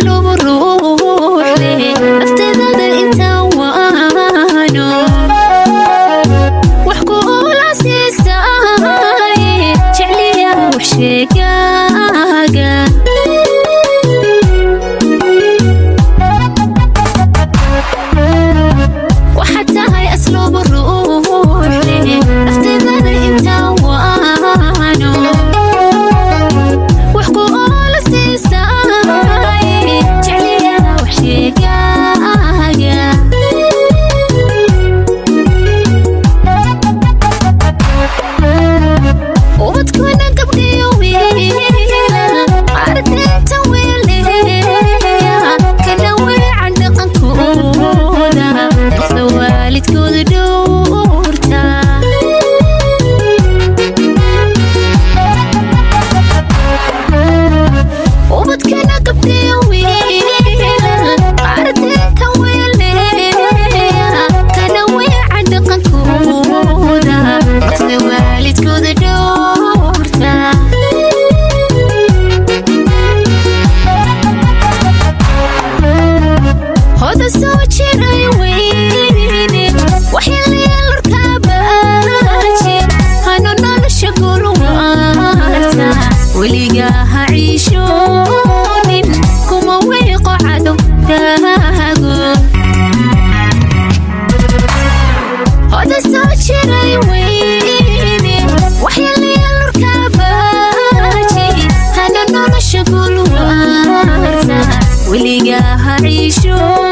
Asluub ruux leh, nafteedada intaan waano wax ku oola siisay, jecliya wax sheegaaga. Waxaad tahay asluub ruux leh, nafteedada intaan waano wax ku oola siisay, jecliya wax sheegaaga. Ubadkuna gabdhiyo wiila ardaynta wiileya kana weecan dhaqankooda, noqda waalidkooda dhowrta. Ubadkana gabdhiyo wiila ardaynta wiileya kana weecan dhaqankooda, noqda waalidkooda dhowrta. Hoda soo jiray weyne waxyeelyeelarkaabaji hano nolosha gulwaarta, weligaa ha ciishoonin kuma wiiqo cadow taago. Hoda soo jiray weyne waxyeelyeelarkaabaji hano nolosha gulwaarta, weligaa ha ciishoonin.